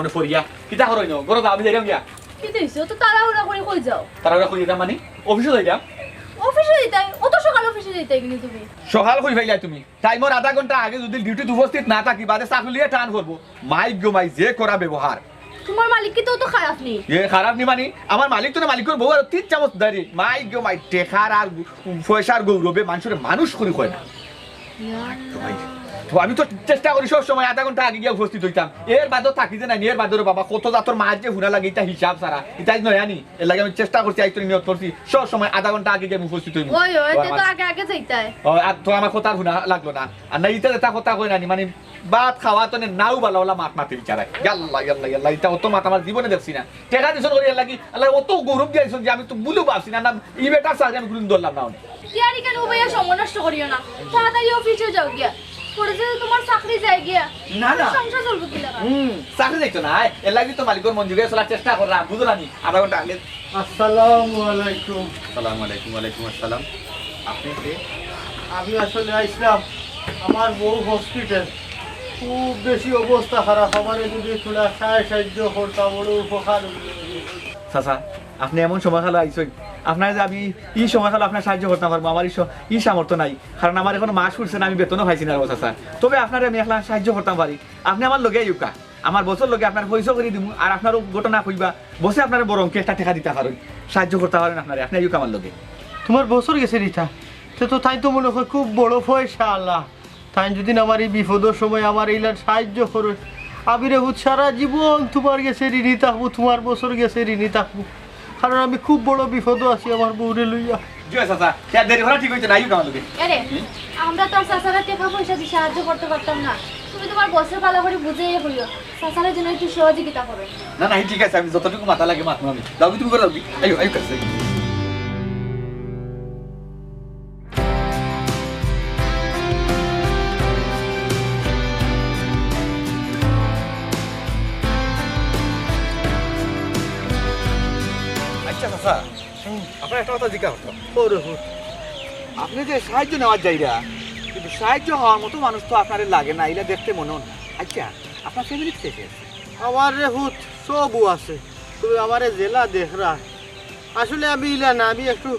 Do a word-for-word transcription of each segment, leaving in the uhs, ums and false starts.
অনে ফরিয়া। কিতা করইন? ঘরো যাও, আমি যাইরাম গিয়া। কিতা অইছে? অত তাড়াহুড়া করি কই যাও? তাড়াহুড়া করি যাইতাম মানে? অফিসো যাইতাম। অফিসো যাইতায়? অত সকাল অফিসো যাইতায় কিনি তুমি? সকাল কই পাইলায় তুমি? টাইমর আধা ঘন্টা আগে যুদি ডিউটিত উপস্থিত না থাকি, বাদে চাকরি লইয়া টান করবো। মাই গো মাই, যে কড়া ব্যবহার। তুমার মালিক কিতা অত খারাপ নি? এ খারাপ নি মানে? আমার মালিক তো না, মালিকর বউ আরো তিন চামচ দেয় রে। মাই গো মাই, টেকার আর পয়সার গৌরবে মানষরে মানুষ করি কয় না। তো আমি তো চেষ্টা করি সব সময় আধা ঘন্টা আগে গিয়া উপস্থিত অইতাম, এর বাদেও থাকি যে নাই, এর বাদেও রে বাবা, কত জাতর মাত যে হুনা লাগে, ইটা হিসাব ছাড়া, ইটা নয়া নি। এর লাগি আমি চেষ্টা করছি, আইজ তো নিয়ত করছি, সব সময় আধা ঘন্টা আগে গিয়া আমি উপস্থিত অইমু। ওই, ওই, তে তো আগে আগে যাইতায়। ও, আর তো আমার কথা আর হুনা লাগলো না। আর না, ইটা যেটা কথা কয় না নি, মানে, ভাত খাওয়াত অনে নাও বালা বালা মাত মাতে বিচারায়। ইয়াল্লা, ইয়াল্লা, ইয়াল্লা, ইটা অত মাত আমার জীবনে দেখছি না। টেকা দিছইন করি এর লাগি, আল্লায় অত গৌরব দিছইন যে আমি তো ভুলেও ভাবছি না, না, ই বেটার চাকরি আমি কুনুদিন ধরলাম না অনে। ইয়ারি কেনে উবাইয়া সময় নষ্ট করিও না, তাড়াতাড়ি অফিসো যাও গিয়া। পরে যদি তুমার চাকরি যায় গিয়া, না, না। সংসার চলবো কিলা? হুম, চাকরি যাইতো না, এর লাগি তো মালিকর মন জুগাইয়া চলার চেষ্টা কররাম, বুঝো না নি? আধা ঘন্টা আগে। আসসালামু আলাইকুম। আসসালামু আলাইকুম, ওয়ালাইকুম আসসালাম। আপনি কে? আমি আসলে আইছলাম, আমার বউ হসপিটাল, খুব বেশি অবস্থা খারাপ, আমারে যদি থুড়া সাহায্য করতা, বড় উপকার অইলো। চাচা, আপনে এমন সময়কালো আইছইন, আপনারে যে আমি ই সময়কালো আপনারে সাহায্য করতাম পারমু, আমার ই স-, ই সামর্থ্য নাই। কারণ আমার অখনো মাস ফুরছে না, আমি বেতনও পাইছি না রে চাচা। তবে আপনারে আমি একলা সাহায্য করতাম পারি। আপনে আমার লগে আইউক্কা। আমার বসর লগে আপনারে পরিচয় করি দিমু, আর আপনারও ঘটনা কইবা। বসে আপনারে বড় অঙ্কে একটা টেকা দিতা পারইন, সাহায্য করতা পারইন আপনারে। আপনে আইউক্কা আমার লগে। তুমার বসর গেছে নি তা? তে তো তাইন তো মনে কয় খুব বড় পয়সাআলা। তাইন যদি আমার ই বিপদর সময় আমারে ইলান সাহায্য করইন, আমি রে পুত সারা জীবন তুমার গেছে ঋণী থাকমু, তুমার বসর গেছে ঋণী থাকমু, কারণ আমি খুব বড় বিপদো আছি আমার বউরে লইয়া। জি অয় চাচা, তে আর দেরি করা ঠিক অইছে না, আইউক্কা আমার লগে। এরে, আমরা তো আর চাচারে টেকা পয়সা দি সাহায্য করতে পারতাম না, তুমি তুমার বসরে ভালা করি বুঝাইয়া কইও, চাচারে যেন একটু সহযোগিতা করে। না, না, ঠিক আছে, আমি যতটুকু মাতা লাগে মাতমু আমি। যাওগি তুমি, ঘরো যাওগি। আইও, আইও, কাছে। আচ্ছা চাচা, আপনারে একটা কথা জিজ্ঞাসা করতাম। কও রে পুত। আপনে যে সাহায্য নেওয়ার যাইরা, কিন্তু সাহায্য হওয়ার মতো মানুষ তো আপনারে লাগে না, ইলা দেখতে মনে অয় না। আচ্ছা, আপনার ফ্যামিলিত কে কে আছে? আমার রে পুত, সবউ আছে, তুমি আমারে যেলা দেখরায়। আসলে আমি ইলা না, আমি একটু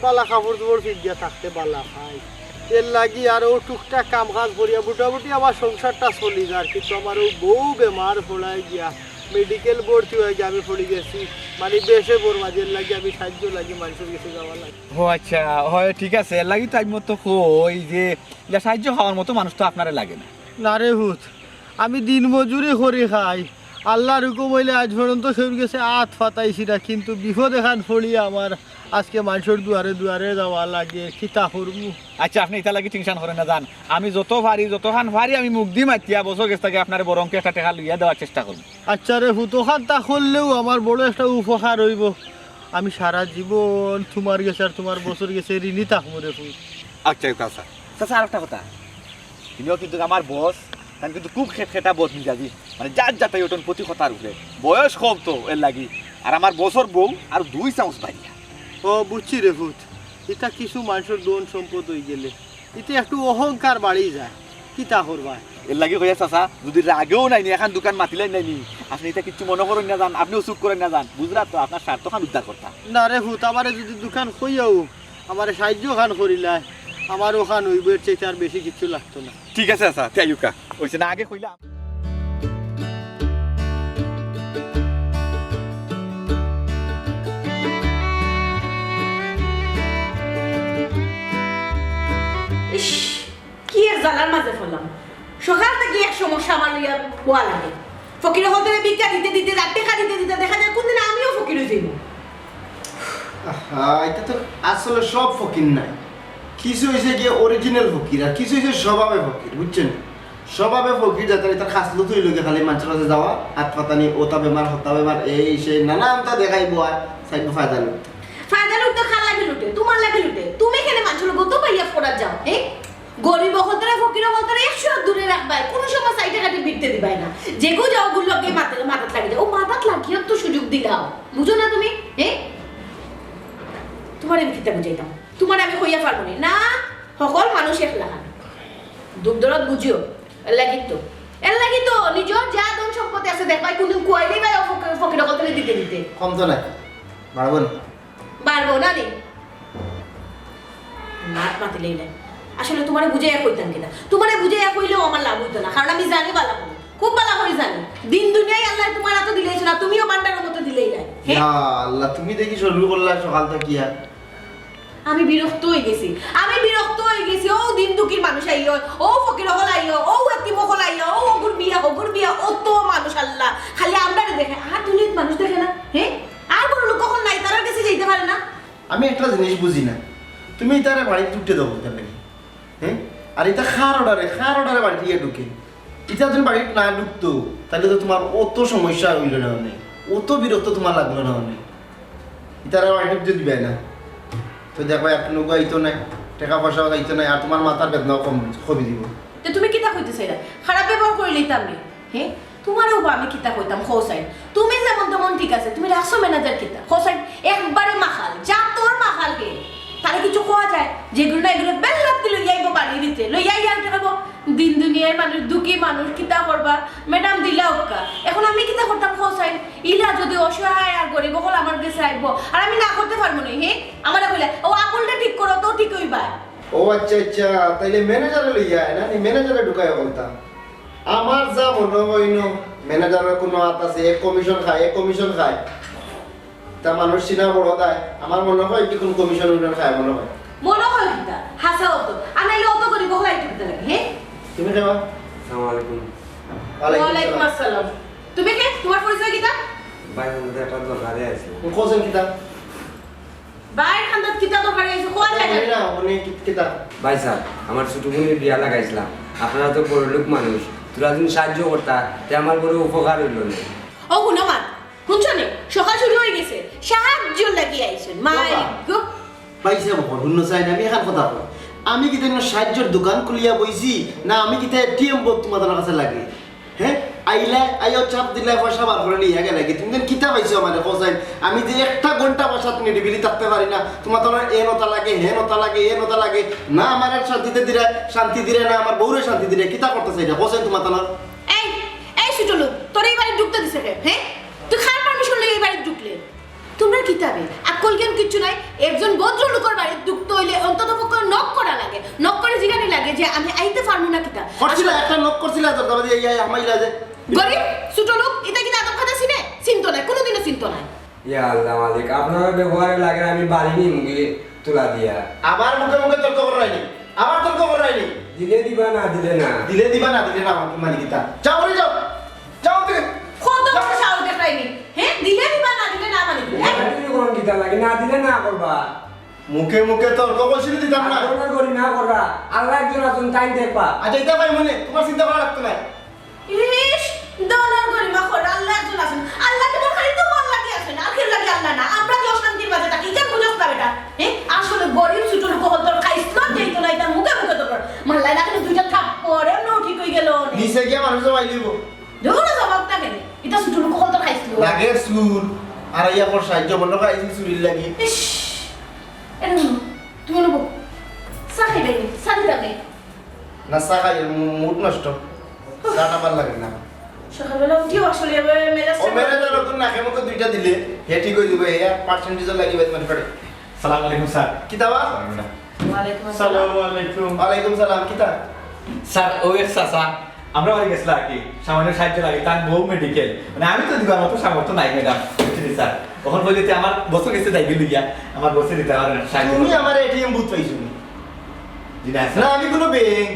বালা কাপড় চোপড় পিন্দিয়া থাকতে বালা পাই। এর লাগি আর অউ টুকটাক কাম কাজ করিয়া মোটামুটি আমার সংসারটা চলি যার, কিন্তু আমার অউ বউ বেমার পড়ায় গিয়া মেডিকেল ভর্তি অইয়া গিয়া আমি পড়ি গেছি, মানে বেশে বড় মাঝে, এর লাগি আমি সাহায্য লাগি মানষর গেছে যাওয়া লাগে। ও আচ্ছা, হয় ঠিক আছে, এর লাগি তো আমি তো কই যে ইলা সাহায্য হওয়ার মতো মানুষ তো আপনারে লাগে না। না রে পুত, আমি দিন মজুরি করি খাই, আল্লার হুকুম অইলে আইজ পর্যন্ত কেউর গেছে আত পাতাইছি না, কিন্তু বিপদ এখান পড়িয়া আমার আজকে মানষর দুয়ারে দুয়ারে যাওয়া লাগে, কিতা করমু? আচ্ছা, আপনে ইতার লাগি টেনশন করইন না যান, আমি যত পারি, যতখান পারি আমি মুখ দি মাতিয়া বসর গেছ থাকি আপনারে বড় অঙ্কে একটা টেকা লইয়া দেওয়ার চেষ্টা করমু। আচ্ছা রে পুত, অখানতা করলেউ আমার বড় একটা উপকার অইবো। আমি সারা জীবন তুমার গেছে আর তুমার বসর গেছে ঋণী থাকমু রে পুত। আচ্ছা, চাচা। চাচা, আরেকটা কথা। ইনিও কিন্তু আমার বস, তাইন কিন্তু খুব খেটখেটা বদ মিজাজি। মানে, যার যাতাই অটন প্রতি কথার উপরে। বয়স কম তো, এর লাগি। আর আমার বসর বউ আর দুই চামচ বাড়িয়া। ও, বুঝছি রে পুত। ইতা কিছু মানষর ধন সম্পদ অইগেলে ইতে একটু অহংকার বাড়ি যায়, কিতা করবা? এর লাগি কইয়ার চাচা, যুদি রাগেও নাইনি, এখান দুইখান মাতিলাই নাইনি, আপনে ইতা কিচ্ছু মনো করইন না যান, আপনেও চুপ করইন না যান, বুঝরা তো, আপনার স্বার্থখান উদ্ধার করতা। না রে পুত, আমারে যুদি দুইখান কইয়াও, আমারে সাহায্যখান করিলায়, আমার অখান অইবো, এর চাইতে আর বেশি কিচ্ছু লাগতো না। ঠিক আছে চাচা, তে আইউক্কা, অইছে না আগে কইলাম। ইশ, কি এক জ্বালার মাঝে পড়লাম। সকাল থাকি এক সমস্যা আমার লইয়া বওয়া লাগে। ফকির অকলরে ভিক্ষা দিতে দিতে, রাইত টেকা দিতে দিতে দেখা যায় কুনদিন আমিও ফকির অইযাইমু। আহা, ইতা তো আসলে সব ফকির নায়। কিছু অইছে গিয়া original ফকির, আর কিছু অইছে স্বভাবে ফকির, বুঝছইন? স্বভাবে ফকির যারা, ইতার খাসলত অইলো গিয়া খালি মানষর কাছে যাওয়া, আত পাতানি, অতা বেমার, হতা বেমার, এই সেই নানানতা দেখাইবো আর চাইবো ফায়দা লইতো। ফায়দা লইতো কার লাগি লুটে? তুমার লাগি লুটে। তুমি কেনে মানষর গত পাইয়া ফরাত যাও, হে? গরিব অকলরে, ফকির অকলরে একশো হাত দূরে রাখবায়, কুনু সময় সাইডে কাটে ভিড়তে দিবায় না। যেগু যাও গুর লগে মাতে-, মাতাত লাগি যাও। অউ মাতাত লাগিয়া তো সুযোগ দিলাও। বুঝো না তুমি? হে? তুমারে আমি কিতা বুঝাইতাম? তুমারে আমি কইয়া পারমু নি। না, হকল মানুষ এক লাখান। দুখ দরদ বুঝিও, এর লাগি তো। এর লাগি তো নিজর যা ধন সম্পত্তি আছে, দেখবায় কুনদিন কুয়াইলেই ভাই ও ফকির, ফকির অকলরে দিতে দিতে। কম তো নাই, বাড়বো না। বাড়বো না নি? মাত মাতিলেই নাই। আসলে তুমারে বুঝাইয়া কইতাম কিতা? তুমারে বুঝাইয়া কইলেও আমার লাভ অইতো না, কারণ আমি জানি বালা করি, খুব বালা করি জানি। দিন দুনিয়াই আল্লায় তুমার আতো দিলাইছে না, তুমিও ভান্ডারর মতো দিলেই নাই। হে? ইয়া আল্লাহ, তুমি দেখি শুরু করলা সকাল থাকিয়া। আমি বিরক্ত অই গেছি, আমি বিরক্ত অই গেছি। ও দিন দুঃখীর মানুষ আইও, ও ফকির অকল আইও, ও এতিম অকল আইও, ও হগুর বিয়া, হগুর বিয়া, অত মানুষ আল্লাহ। খালি আমরারে দেখে, আর দুনিয়াত মানুষ দেখে না? হে? আর বড়লোক অকল নাই, তারার গেছে যাইতে পারে না? আমি একটা জিনিস বুঝি না, তুমি ইতারে বাড়িত ঢুকতে দেও কিতার লাগি? হে? আর ইতা কার অর্ডারে, কার অর্ডারে বাড়িত গিয়া ঢুকে? ইতা যদি বাড়িত না ঢুকতো, তাইলে তো তুমার অত সমস্যা অইলো না অনে, অত বিরক্ত তুমার লাগলো না অনে। ইতারে বাড়িত ঢুকতে দিবায় না, তো দেখবায় এক লোক আইতো নায়, টেকা পয়সাও আইতো নায়, আর তুমার মাথার বেদনাও কম, কমি দিবো। তে তুমি কিতা কইতে চাইরায়? খারাপ ব্যবহার করিলিতাম নি? হে? তুমারেও বা আমি কিতা কইতাম, কও চাইন? তুমি যেমন তেমন ঠিক আছে, তুমি রাখছো ম্যানেজার কিতা? কও চাইন, একবারে মাখাল, জাতর মাখাল হে। তারে কিছু কওয়া যায়? যেগুর না এগুর বেল্লাত্তি লইয়া আইবো বাড়ির ভিতরে, লইয়া আইয়া আর কি কইবো, দিন দুনিয়ার মানুষ, দুঃখী মানুষ, কিতা করবা? ম্যাডাম দিলা অউক্কা। এখন আমি কিতা করতাম, কও চাইন? ইলা যদি অসহায় আর গরিব অকল আমার গেছে আইবো, আর আমি না করতে পারমু নি, হে? আমারে কইলা, "ও আঙুলটা ঠিক করো, তো ঠিক অইবা।" ও আচ্ছা, আচ্ছা, তাইলে ম্যানেজারে লইয়া আয় না, নি ম্যানেজারে ঢুকাইয়া বলতাম। আমার যা মনে হয় না, ম্যানেজারের কোনো হাত আছে, এক কমিশন খায়, এক কমিশন খায়। তা মানুষ চিনা বড় দেয়, আমার মনে হয় কি কোনো কমিশন উমিশন খায় মনে হয়। মনে হয় কিতা? হাছা অতো। আর নাইলে অত গরিব অকল আইতো কিতা লাগি, হে? তুমি কে বা? আসসালামু আলাইকুম। ওয়ালাইকুম ওয়ালাইকুম আসসালাম। আসসালাম। তুমি কে? তুমার পরিচয় কিতা? ভাই, বন্ধুদের একটা দরকারে আইছি। তুমি কইছেন কিতা? ভাইর খান্দাত কিতা দরকারে আইছো? কওয়া যায় না। না, উনি কি-, কিতা? ভাই সাব, আমার ছোট বোনের বিয়া লাগাইছিলাম। আপনারা তো বড় লোক মানুষ, তোরা যদি সাহায্য করতা, তে আমার বড় উপকার অইলো না। ও, হুনো মা, হুনছো নি? সকাল শুরু অই গেছে, সাহায্যর লাগি আইছইন। মাই বাবা। গো। ভাই সাব, হুনো চাইন, আমি এখান কথা কই। আমি কিতা সাহায্যর দোকান খুলিয়া বইছি, না আমি কিতা এটিএম বুথ তুমার কাছে লাগে? হে? আইলায়, আইয়া চাপ দিলায়, পয়সা বার করি লইয়া গেলায় গি। তুমি দেন কিতা পাইছো আমারে, কও চাইন? আমি যে একটা ঘন্টা বাসাত নিরিবিলি থাকতে পারি না, তুমার তো এন অতা লাগে, হেন অতা লাগে, এন অতা লাগে। না আমারে শান্তিতে দিরায়, শান্তি দিরায়, না আমার বউরে শান্তি দিরায়। কিতা করতে চাইরায়, কও চাইন তুমার তো? এই, এই ছোট লোক, তোরে ই বাড়িত ঢুকতে দিছে কে? হে? তুই কার পারমিশন লইয়া ই বাড়িত ঢুকলে? তুমরার কিতা বে? আক্কল জ্ঞান কিচ্ছু নাই? একজন ভদ্রলোকর বাড়িত ঢুকতে অইলে অন্তত পক্ষে knock করা লাগে। Knock করি জিগানি লাগে যে আমি আইতে পারমু না কিতা? করছিলা, আসলে একটা knock করছিলা, দরজা বাজি এই, এই, হামাইলা যে। গরিব, ছোট লোক, ইতা কিতা আদব কায়দা চিনে? চিনতো নায়, কুনুদিনও চিনতো নায়। ইয়া আল্লাহ মালিক, আপনারার ব্যবহারে লাগে আমি বাড়ি নিমুগি তুলা দিয়া। আবার মুখে মুখে তর্ক করাইনি, আবার তর্ক করাইনি। দিলে দিবা, না দিলে না। দিলে দিবা, না দিলে না, আমার মানে কিতা? যাও, বাড়ি যাও। যাও থেকে। কত বড় সাহস দেখাইনি? হে, দিলে দিবা, না দিলে না মানে কি? এ? তুমি কোন কিতা লাগে? না দিলে না করবা। মুখে মুখে তর্ক করছিল, দিতাম না। আর তোমরা করি না করবা। আল্লাহ একজন আছইন, তাইন দেখবা। আচ্ছা, ইতা ভাই মনে, তুমার চিন্তা করা লাগতো না। ইস, দলার গরিমা করে আল্লাহ একজন আছইন। আল্লাহ তোমার খালি তোমার লাগি আছইন, আর কেউ লাগি আল্লাহ না। আমরা যে অশান্তির মাঝে থাকি, ইটা বুঝছ না বেটা? হে, আসলে গরিব ছোট লোক অকলতর খাইছলত যাইতো না, ইতার মুখে মুখে তর্ক। মারলায় না কেনে দুইটা থাপ্পড়, এমনেউ ঠিক অই গেলো অনে। নিচে গিয়া মানুষ জমাই লইব। ধুর, জবাব না কেনে? ইতা ছোট লোক অকলতর খাইছলত। লাগে চুর, আর ইয়া কর সাহায্য, মনে হয় আইছিল চুরির লাগি। ইস, এরে হুনো, তুমি অনো বও। চা খাইবায়নি, চা দিতাম নি? না, চা খাই, মু-, মুড নষ্ট। চা টা ভালা লাগে না। সকালবেলা উঠিও আসলে এভাবে মেজাজ ও, টা মেজাজ নষ্ট। নতুন নাকে মুখে দুইটা দিলে, হে ঠিক অই যাইবো, হে পার্সেন্টেজ লাগি বেতন করে। সালাম আলাইকুম স্যার। কিতা বা? ওয়ালাইকুম আসসালাম। সালাম আলাইকুম। ওয়ালাইকুম সালাম, কিতা? স্যার, ও এক চাচা, আমরা বাড়ি গেছিলাম আর কি, সামান্য সাহায্য লাগে, তার বউ মেডিকেল। মানে, আমি তো দিবার মতো সামর্থ্য নাই, ম্যাডাম। বুঝলি স্যার? তখন বলি যে আমার বসের গেছে যাইবি লইয়া, আমার বসে দিতে পারে না, সাহায্য তুমি করবে। আমার এটিএম বুথ পাইছো নি? জি না, স্যার। না, আমি কোনো ব্যাংক।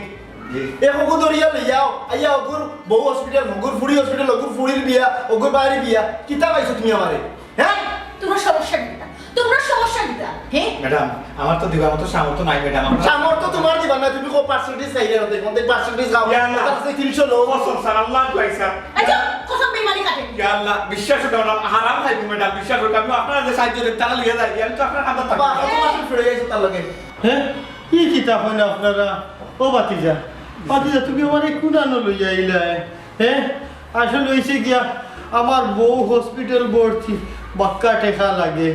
জি। এ হগু দরিয়া লইয়াও, আইয়া হগুর বউ হসপিটাল, হগুর ফুড়ি হসপিটাল, হগুর ফুড়ির বিয়া, হগুর বাইরে বিয়া। কিতা পাইছো তুমি আমারে? হ্যাঁ? তোমার সমস্যা কিতা? তোমার সমস্যা কিতা? হ্যাঁ? ম্যাডাম, আমার তো দিবার মতো সামর্থ্য নাই, ম্যাডাম। আমার সামর্থ্য তোমার দিবার না, তুমি কো পার্সেন্টেজ খাইলে না, দেখুন, দেখ পার্সেন্টেজ খাও। ইয়া আল্লাহ। তার কাছে তিনশো লোক। কসম স্যার, আল্লাহ পাইছা। এই যে, কসম বেইমানি কাটে। ইয়া আল্লাহ, বিশ্বাস করো না, হারাম খাইবো, ম্যাডাম, বিশ্বাস করো। আমি আপনারা যে সাহায্য দেন, টাকা লিয়ে যাই, আমি তো আপনার কাছে থাকবো। বাবা, কত মাস ফিরে গেছে তার লগে? হ্যাঁ? ই কিতা কইন আপনারা? ও ভাতিজা, ভাতিজা, তুমি আমারে কুনানো লইয়া আইলায়? হ্যাঁ? আসলে অইছে গিয়া, আমার বউ হসপিটাল ভর্তি, বাক্কা টেকা লাগে।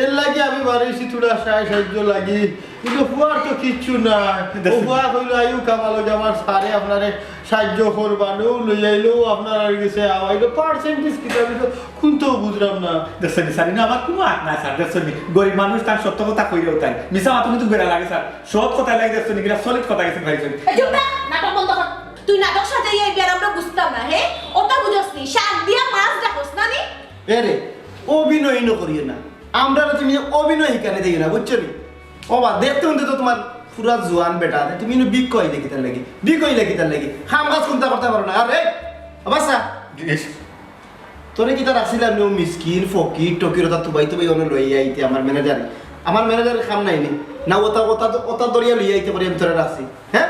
এর লাগি আমি বারইছি থুড়া সাহায্য লাগি। কিন্তু ফুয়ার তো কিচ্ছু নাই। ও ফুয়া কইলো, "আইও কামালো যে আমার স্যারে আপনারে সাহায্য করবা, নৌ লই আইলো, আপনার আর গেছে আওয়াইলো, পার্সেন্টেজ কিতা দিল, কোন তো বুঝলাম না।" দেখছনি স্যার, ইনো আমার কুনু আত নাই স্যার, দেখছনি? গরিব মানুষ, তার সত্য কথা কইলেও তাই। মিছা মাতো কিন্তু বেড়া লাগে স্যার। সব কথা লাগে দেখছনি, কিনা সলিড কথা গেছে ভাই স্যার। এই চুপ থাক, নাটক বন্ধ কর। তুই নাটক সাজাইয়া এই বেড়া আমরা বুঝতাম না, হে? ওটা বুঝছনি? শাক দিয়া মাছ ডাকস না নি? এ রে, অভিনয় ইনো করিও না। আমরারে তুমি অভিনয় হিকানি দিও না, বুঝছো নি? ও বা, দেখতে হুনতে তো তোমার পুরা জোয়ান বেটা আছে, তুমি ইনো বিক কইলে কিতার লাগি? বিক কইলে কিতার লাগি? কাম কাজ কুনতা করতে পারো না। আরে, ও বাচ্চা, জিনিস। তোরে কিতা রাখছিলাম নি, ও মিসকিন, ফকির, টকির, ওটা তুবাই তুবাই অনো লইয়া আইতে আমার ম্যানেজারে। আমার ম্যানেজারের কাম নাই নি। না, ওটা, ওটা, ওটা দরিয়া লইয়া আইতে পারি আমি তোরে রাখছি। হ্যাঁ?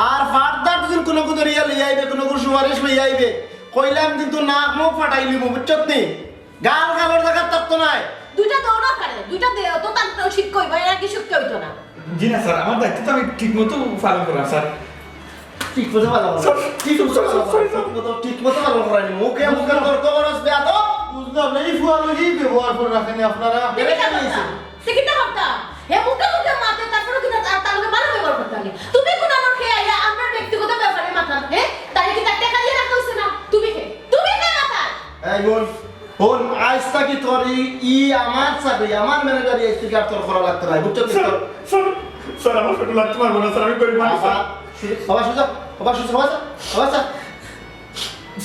আর ফার্দার যদি কুনু কুনু দরিয়া লইয়া আইবে, কুনু কুনু সুপারিশ লইয়া আইবে, কইলাম কিন্তু নাক মুখ ফাটাই লিমু, বুঝছত নি? গাল গালর জাগাত থাকতো নায়। দুইটা দেও না পারে, দুইটা দেও তো, তার তো শিক্ষা হইবা, এরা কি শিক্ষা হইতো না? জি না স্যার, আমার দায়িত্ব তো আমি ঠিক মতো পালন করলাম স্যার। ঠিক মতো পালন করো। স্যার, ঠিক মতো স্যার, পালন করো। Sir, sir. ঠিক মতো, ঠিক মতো পালন করো। মুখে মুখে তর্ক করস, বেয়াদব। বুঝলাম না, এই ফুয়ার লগে ব্যবহার করে রাখেন আপনারা। এটা কেন হইছে? সে কিতা করতা? হে মুখে মুখে মাতে, তারপরে কিতা তার, তার লগে ভালো ব্যবহার করতা লাগে? তুমি কোন আমার খেয়ে আইয়া আমার ব্যক্তিগত ব্যাপারে মাথা, হ্যাঁ? তাহলে কি তার টাকা দিয়ে রাখা হইছে না? তুমি কে? তুমি কে মাথা? এই বোন, হুন, আইজ থাকি তোর ই, ই আমার চাকরি, আমার ম্যানেজারি আইজ থাকি আর তোর করা লাগতো নায়, বুঝছো নি? স্যার, স্যার, স্যার, আমার পেটে লাগতে পারবো না, স্যার, আমি গরিব মানুষ, স্যার। বাবা, সুজা, বাবা, সুজা, বাবা, বাবা, স্যার।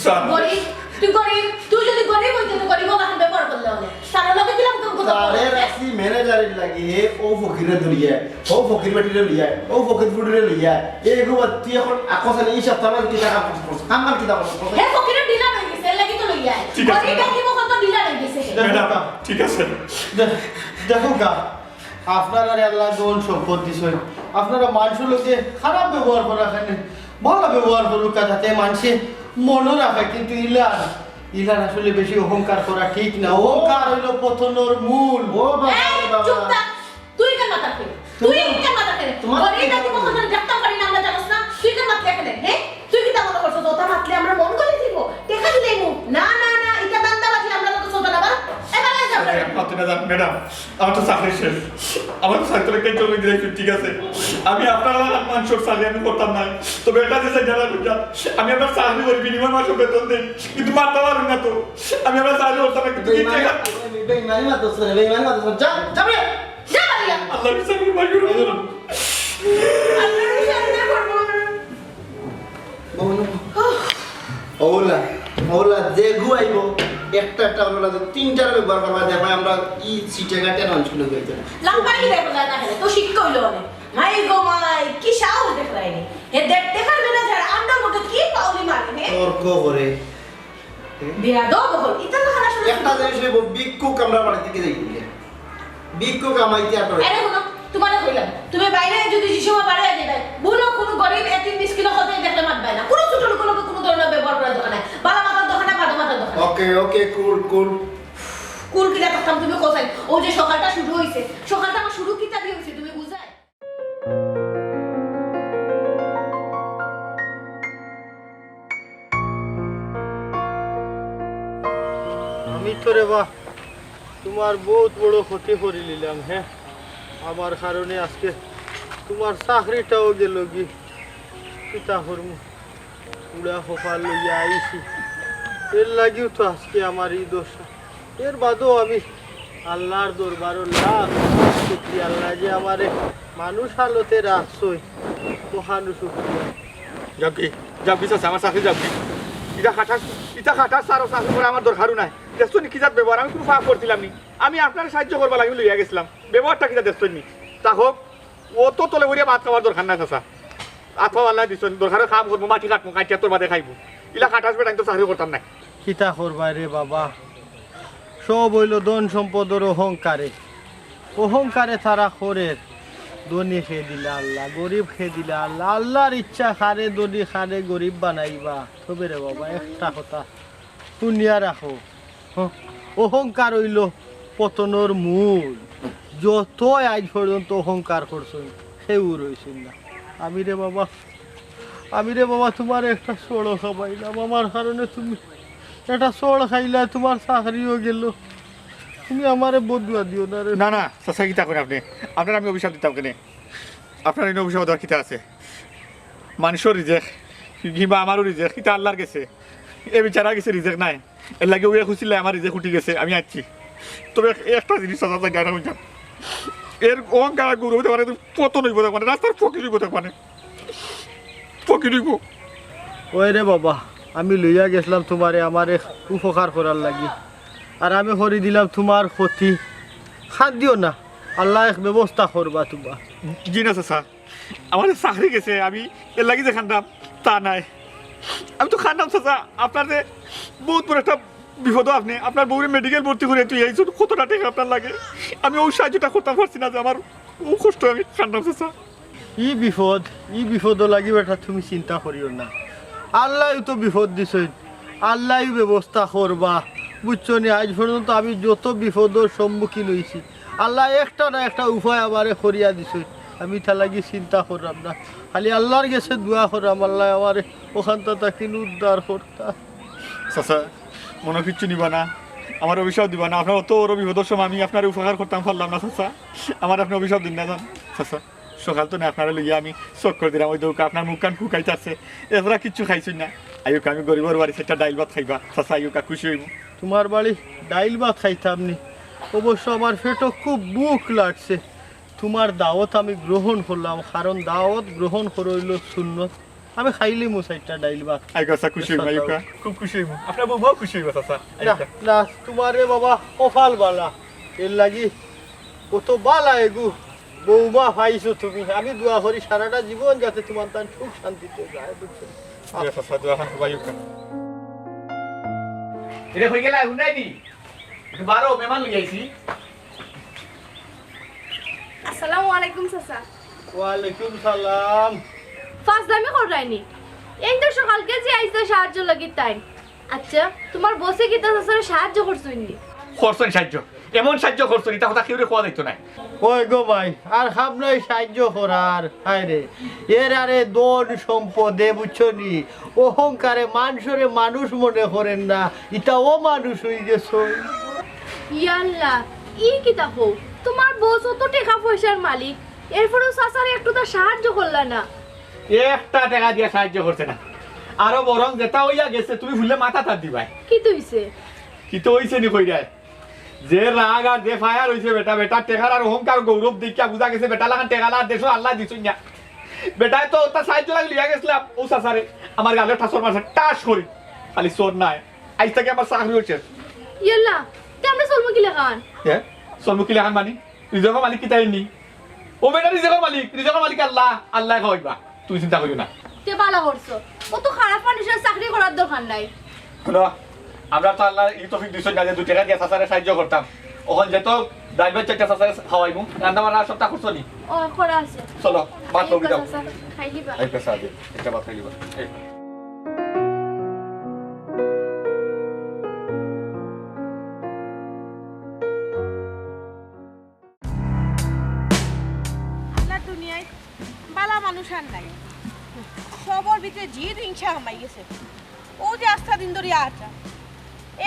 স্যার। গরিব? তুই গরিব? তুই যদি গরিব হইতে তো গরিব বাবা হাতে ব্যবহার করলে হলে। স্যারের লগে দিলাম কোন কথা? স্যারে রাখছি ম্যানেজারির লাগি, ও ফকিরে ধরিয়া, ও ফকির বেটিরে লইয়া, ও ফকির ফুটিরে লইয়া, এই গুবা তুই এখন আকো জানি এই সপ্তাহ আমার কি টাকা খরচ করছে, আমার কি টাকা খরচ করছে? হে ফকিরের ডিলার হয়ে গেছে, এর লাগি তো লইয়া। ঠিক আছে। গরিব ব্যক্তি মহল তো ডিলার হয়ে গেছে। ম্যাডাম, ঠিক আছে। দে-, দেখো গা, আপনার আর আল্লাহ ধন সম্পদ দিছইন, আপনারা মানুষের লগে খারাপ ব্যবহার করা কেনে? ভালো ব্যবহার করুক, যাতে মানুষে মনে রাখে। কিন্তু ইলান, ইলান আসলে বেশি অহংকার করা ঠিক না। অহংকার হইল পতনর মূল। ও বাবা রে এই, বাবা। চুপ থাক। তুই কেন মাথা খেলে? তুই কেন মাথা খেলে? তোমার গরিব কি জাতি হবে? কখন ধরে দেখতাম পারি না আমরা, জানোস না? তুই কেন মাথা খেলে? হ্যাঁ? তুই কিতা মনে করছস ওটা মাতলে আমরা মন গলে দিব? দেখা দিলে মু? না, না, না, এটা ধান্দাবাজি, আমরা তো সোজা না, বারো। এবার এই যাও। আরে, আপনি না যান, ম্যাডাম, আমার তো চাকরি শেষ। আমার তো চাকরি কেউ চলে দিলে, ঠিক আছে? আমি আপনার আর মানুষের চাকরি আমি করতাম না। তবে এটা যে যারা বুঝা, আমি আপনার চাকরি করি, বিনিময় মাসে বেতন দেই, কিন্তু মারতে পারুন না তো। আমি আপনার চাকরি করতাম না, কিন্তু কি বেইমানি, টাকা বেইমানি মারতেছ রে, বেইমানি মারতেছ। যা, যা বেরিয়া। যা বেরিয়া। আল্লাহ বিচার করবো, আল্লাহ বিচার করবো। ওলা, ওলা, যে গু আইবো, একটা একটা ওলা, তিনটার ব্যবহার করবা, দেখবা আমরা ই সিটে কাটে নন শুরু হইতে। লাম্বাই রে বলা না হলে তো শিক্ষা হইলো অনেক। মাই গো মাই, কি সাহস দেখলাইনি। হে দেখতে পারবে না যারা আমরা মতো কি পাউলি মারে, হে? তর্ক করে। বেয়াদব হল, ইতা তো খানা শুনে একটা জিনিস হইব, ভিক্ষুক আমরা বাড়ি থেকে যাই বলে। ভিক্ষুক আমাইতে আর করে। আরে হুনো, তোমারে কইলাম, তুমি বাইরে যদি যে সময় বাড়ি যাইবে, বলো কোনো গরিব এতিম মিসকিন হতে দেখলে মাতবায় না। কোনো ছোট লোক লোকে কোনো ধরনের ব্যবহার করার দরকার নাই। বালা মাথার দরকার নাই, বাদো মাথার দরকার নাই। ওকে, ওকে, কুল, কুল। কুল কিলা থাকতাম তুমি কোথায়? ও যে সকালটা শুরু হইছে, সকালটা আমার শুরু কিতা দিয়ে হইছে তুমি বুঝায়? আমি তো রে বা তোমার বহুত বড় ক্ষতি করি নিলাম, হ্যাঁ? আমার কারণে আজকে তোমার চাকরিটাও গেল গি। কিতা করমু? পুরা কপাল লইয়া আইছি, এর লাগিও তো আজকে আমার এই দশা। এর বাদেও আমি আল্লাহর দরবারও লাখ শুকরিয়া, আল্লাহ যে আমারে মানুষ হালতে রাখছই, মহান শুকরিয়া। যাবি, যাবি চাচা, আমার চাকরি যাবি। ইটা খাটাস, ইটা খাটাস, স্যারও চাকরি করা আমার দরকারও নাই। দেখছো নি কি জাত ব্যবহার? আমি কোনো পাপ করছিলাম নি, আমি আপনার সাহায্য করবার লাগি লইয়া গেছিলাম, ব্যবহারটা কিতা দেখছো নি? তা হোক, ও তো তলে বইয়া ভাত খাওয়ার দরকার নাই চাচা। আত পাও আল্লাহ দিছইন, দরকারে কাম করমু, মাটি কাটমু, কাটিয়া তোর বাদে খাইমু। ইলা খাটাস বেটাইন তো চাকরি করতাম নায়। কিতা করবায় রে বাবা, সব অইলো ধন সম্পদর অহংকারে। অহংকারে তারা করের। ধনী কে দিলা আল্লাহ, গরিব কে দিলা আল্লাহ। আল্লাহর ইচ্ছা কারে ধনী কারে গরিব বানাইবা। তবে রে বাবা, একটা কথা হুনিয়া রাখো, হ, অহংকার অইলো পতনর মূল। যতই আইজ পর্যন্ত অহংকার করছইন, কেউ রইছইন না। আমি রে বাবা, আমি রে বাবা, তোমারে একটা চড় খাবাইলাম, আমার কারণে তুমি একটা চড় খাইলায়, তোমার চাকরিও গেল। তুমি আমারে বদদোয়া দিও না রে। না, না, চাচা, কিতা কইন আপনে? আপনারে আমি অভিশাপ দিতাম কেনে? আপনার ইনো অভিশাপ দেওয়ার কিতা আছে? মানষর রিজেক, কিংবা আমারও রিজেক, ইটা আল্লার গেছে। এ বেচারার গেছে রিজেক নাই, এরলাগি অউ খুশির লাগি আমার রিজেক উঠি গেছে, আমি আইছি। তবে এক-, একটা জিনিস চাচা, চাই না বুঝছেন, এর অহংকার আর গৌরব দেখবানে পতন অইবো দেখবানে, রাস্তার ফকির অইবো দেখবানে। ফকির অইবো। ওই রে বাবা, আমি লইয়া গেছলাম তুমারে আমার এক উপকার করার লাগি, আর আমি করি দিলাম তুমার ক্ষতি। কান্দিও না, আল্লায় এক ব্যবস্থা করবা তুমার। জি না চাচা, আমার চাকরি গেছে, আমি এরলাগি যে কান্দাম তা নায়। আমি তো কান্দাম চাচা, আপনারে বউত বড় একটা বিপদো আপনে আপনার বউরে মেডিকেল ভর্তি করিয়া থুইয়া আইছইন, কতটা টেকা আপনার লাগে, আমি অউ সাহায্যটা করতাম পারছি না যে আমার অউ কষ্ট, আমি কান্দাম চাচা। ই বিপদ, ই বিপদর লাগি বেটা তুমি চিন্তা করিও না, আল্লায়উ তো বিপদ দিছইন, আল্লায়উ ব্যবস্থা করবা, বুঝছো নি? আইজ পর্যন্ত আমি যত বিপদর সম্মুখীন অইছি, আল্লায় একটা না একটা উপায় আমারে করিয়া দিছইন, আমি ইতার লাগি চিন্তা কররাম না, খালি আল্লার গেছে দোয়া কররাম, আল্লায় আমারে অখানতা থাকি উদ্ধার করতা। চাচা, মনো কিচ্ছু নিবা না, আমারে অভিশাপ দিবা না। আপনার অত বড় বিপদর সময় আমি আপনারে উপকার করতাম পারলাম না চাচা, আমারে আপনে অভিশাপ দিন না যান চাচা। সকাল থনে আপনারে লইয়া আমি চক্কর দিরাম, ওই দেখউক্কা আপনার মুখখান ফুকাইতাছে, এছাড়া কিচ্ছু খাইছইন না। আইউক্কা, আমি গরিবর বাড়ি, চাইট্টা ডাইল ভাত খাইবা চাচা, আইউক্কা, খুশি অইমু। তুমার বাড়ি ডাইল ভাত খাইতাম নি? অবশ্য আমার পেটো খুব ভুক লাগছে। তুমার দাওয়াত আমি গ্রহণ করলাম, কারণ দাওয়াত গ্রহণ করা অইলো সুন্নত। আমি খাইলিমু চাইট্টা ডাইল ভাত। আইউক্কা চাচা, খুশি অইমু, আইউক্কা, খুব খুশি অইমু। আপনার বউমাও খুশি অইবা চাচা। না, আইউক্কা। না, তুমারে বাবা কপাল বালা, এরলাগি কত বালা এগু বউমা পাইছো তুমি। আমি দোয়া করি সারাটা জীবন যাতে তুমার তান সুখ শান্তিতে যায়, বুঝছো? জি চাচা, দোয়া খান সবাই উঠা। এটা হয়ে গেলে আগুন নাই নি? একটু বারো, মেহমান লই আইছি। আসসালামু আলাইকুম চাচা। ওয়ালাইকুম সালাম। ফাজলামি কররায়নি। এইন তো সকালকে যে আইছলা সাহায্যর লাগি তাইন। আচ্ছা, তুমার বসে কিতা চাচারে সাহায্য করছইন নি? করছইন সাহায্য। এমন সাহায্য করছইন, ইতা কথা কেউরে কওয়া যাইতো নায়। ওই গো ভাই, আর কাম নাই সাহায্য করার। হায় রে, এরারে ধন সম্পদে, বুঝছো নি, অহংকারে মানষরে মানুষ মনে করের না, ইতা অমানুষ অইগেছে। ইয়াল্লা, ই কিতা কও? তুমার বস অত টেকা পয়সার মালিক, এরপরেও চাচারে একটুতা সাহায্য করলা না। একটা টেকা দিয়া সাহায্য করছে না, আরো বরং যেটা অইয়া গেছে তুমি ভুললে মাথাত আত দিবায়। কিতা অইছে? কিতা অইছে নি কইরায়? যে রাগ আর যে fire অইছে বেটা, বেটার টেকার আর অহংকার গৌরব দেখিয়া বুঝা গেছে বেটা লাখান টেকাআলা আর দেশো আল্লায় দিছইন না। বেটায় তো অতা সাহায্যর লাগি লইয়া গেছলাম, অউ চাচারে আমার গালে ঠাসর মারছে, ঠাস করি। খালি চোর নায়, আইজ থাকি আমার চাকরিও শেষ। ইয়াল্লা, তে আমরা চলমু কিলাখান? হ্যাঁ, চলমু কিলাখান মানি? রিজেকর মালিক কিতা এনি? ও বেটা, রিজেকর মালিক, রিজেকর মালিক আল্লাহ, আল্লায় খাওয়াইবা, তুমি চিন্তা করিও না। তে ভালা করছো, অত খারাপ মানুষর চাকরি করার দরকার নাই। হুনো, আমরা তো আল্লায় ই তৌফিক দিছইন না যে দুই টেকা দিয়া চাচারে সাহায্য করতাম। অখন যেত ডাইল ভাত চাইট্টা চাচারে খাওয়াইমু, রান্না বান্না সবতা করছো নি? ও, করা আছে। চলো, ভাত এই লবি দাও। চাচা, খাইলিবা। এই পেশা আছে, একটা ভাত খাইলিবা। এই। আল্লাহ, দুনিয়াত ভালা মানুষ আর নাই, সবর ভিতরে জিদ হিংসা হামাই গেছে। অউ যে আস্তা দিন ধরি আটা,